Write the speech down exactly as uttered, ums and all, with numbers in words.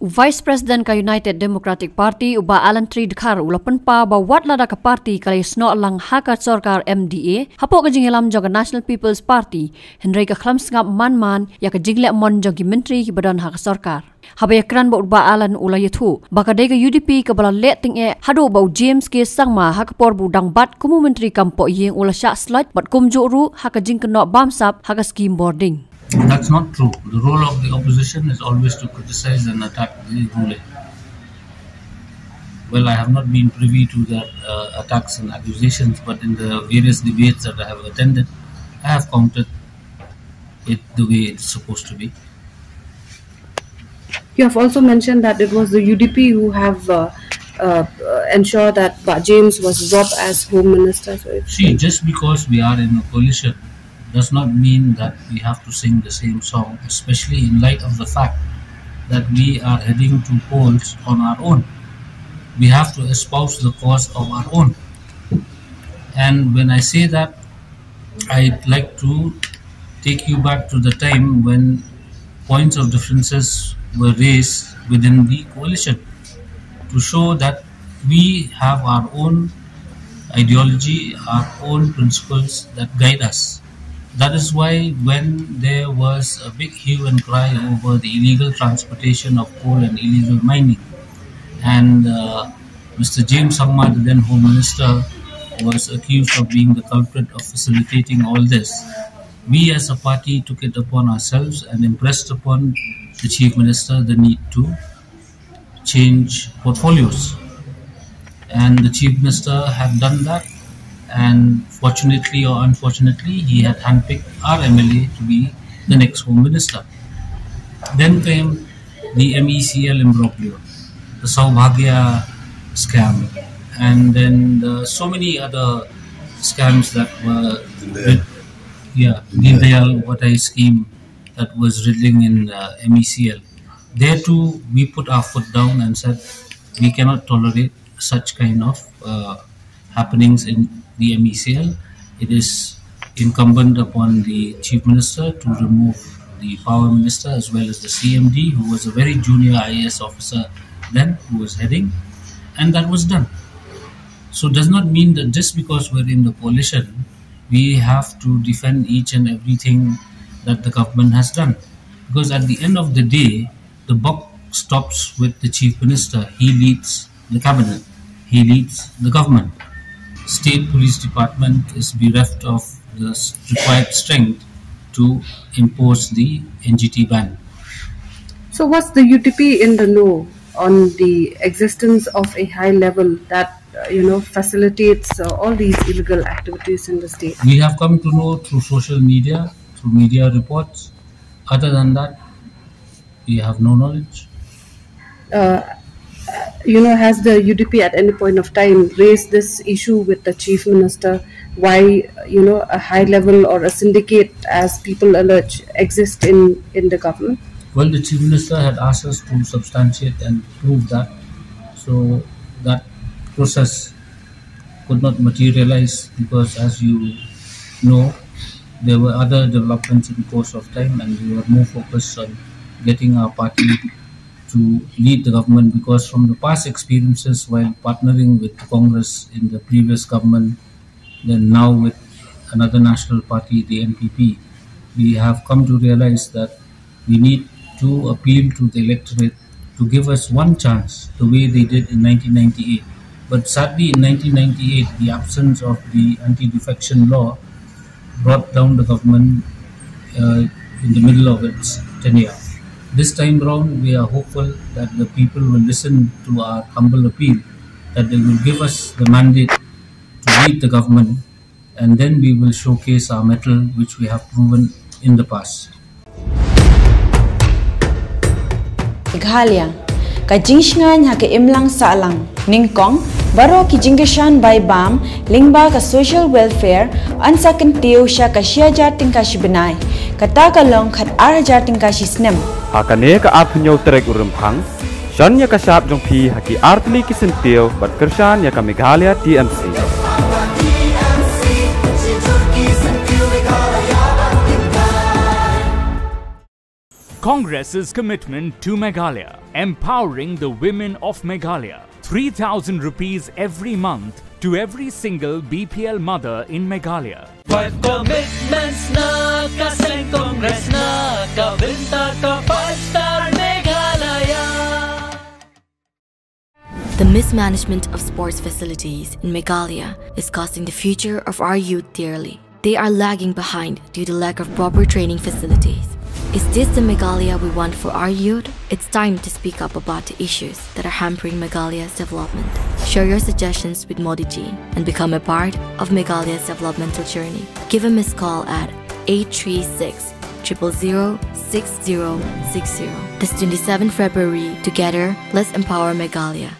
U Vice President ka United Democratic Party, u Bah Alan Treidkhar, u la pynpaw ba wat lada ka party ka la ïasnoh lang ha ka sorkar M D A, hapoh ka jingïalam jong ka National People's Party, hynrei ka khlem sngap man man ïa ka jingleh mon jong ki myntri kiba don ha ka sorkar. Haba ïakren bad u Bah Alan, u la ïathuh ba ka dei ka U D P kaba la leh tyngeh haduh ba u James K Sangma, ha ka por ba u dang bat kum u myntri kam pohïing, u la shah slot bad kumjuh ruh ha ka jingkynnoh bamsap ha ka skim bording. That's not true. The role of the opposition is always to criticize and attack the ruling. Well, I have not been privy to that uh, attacks and accusations, but in the various debates that I have attended, I have counted it the way it's supposed to be. You have also mentioned that it was the U D P who have uh, uh, ensured that Bah James was dropped as Home Minister. So if See, just because we are in a coalition does not mean that we have to sing the same song, especially in light of the fact that we are heading to polls on our own. We have to espouse the cause of our own. And when I say that, I'd like to take you back to the time when points of differences were raised within the coalition to show that we have our own ideology, our own principles that guide us. That is why when there was a big hue and cry over the illegal transportation of coal and illegal mining, and uh, Mister James Sangma, the then Home Minister, was accused of being the culprit of facilitating all this. We as a party took it upon ourselves and impressed upon the Chief Minister the need to change portfolios. And the Chief Minister had done that. And fortunately or unfortunately, he had handpicked our M L A to be the next Home Minister. Then came the M E C L imbroglio, the Saubhagya scam, and then the, so many other scams that were, yeah, Deen Dayal Upadhyay scheme that was riddling in uh, M E C L. There too, we put our foot down and said we cannot tolerate such kind of uh, happenings in the M E C L. It is incumbent upon the Chief Minister to remove the Power Minister as well as the C M D, who was a very junior I A S officer then, who was heading, and that was done. So it does not mean that just because we're in the coalition, we have to defend each and everything that the government has done. Because at the end of the day, the buck stops with the Chief Minister. He leads the cabinet. He leads the government. State Police Department is bereft of the s- required strength to impose the N G T ban. So was the U D P in the know on the existence of a high level that uh, you know facilitates uh, all these illegal activities in the state? We have come to know through social media, through media reports. Other than that, we have no knowledge. Uh, you know, has the U D P at any point of time raised this issue with the chief minister? Why, you know, a high level or a syndicate, as people allege, exists in in the government? Well, the chief minister had asked us to substantiate and prove that, so that process could not materialize because, as you know, there were other developments in course of time, and we were more focused on getting our party to lead the government, because from the past experiences while partnering with Congress in the previous government, then now with another national party, the N P P, we have come to realize that we need to appeal to the electorate to give us one chance, the way they did in nineteen ninety-eight. But sadly, in nineteen ninety-eight, the absence of the anti-defection law brought down the government uh, in the middle of its tenure. This time round, we are hopeful that the people will listen to our humble appeal, that they will give us the mandate to lead the government, and then we will showcase our mettle, which we have proven in the past. Meghalaya, ka jingshngaiñ ha ka imlang sahlang. Nyngkong, baroh ki jingkyrshan bai bam lyngba ka social welfare yn sa kyntiew sha ka shi hajar tyngka shi bnai. Kata ka long khat ar hajar tyngka shi snem. Ha kane ka arphew tarik u Rymphang, shon ïa ka shap jong phi ha ki artylli ki syntiew bad kyrshan ïa ka Meghalaya T M C. Congress's commitment to Meghalaya, empowering the women of Meghalaya. Three thousand rupees every month to every single B P L mother in Meghalaya. Five commitments na ka seng Congress na ka bynta ka five star Meghalaya. The mismanagement of sports facilities in Meghalaya is costing the future of our youth dearly. They are lagging behind due to lack of proper training facilities. Is this the Meghalaya we want for our youth? It's time to speak up about the issues that are hampering Meghalaya's development. Share your suggestions with Modi ji and become a part of Meghalaya's developmental journey. Give a missed call at eight three six, triple zero, six zero six zero. This twenty-seventh February, together, let's empower Meghalaya.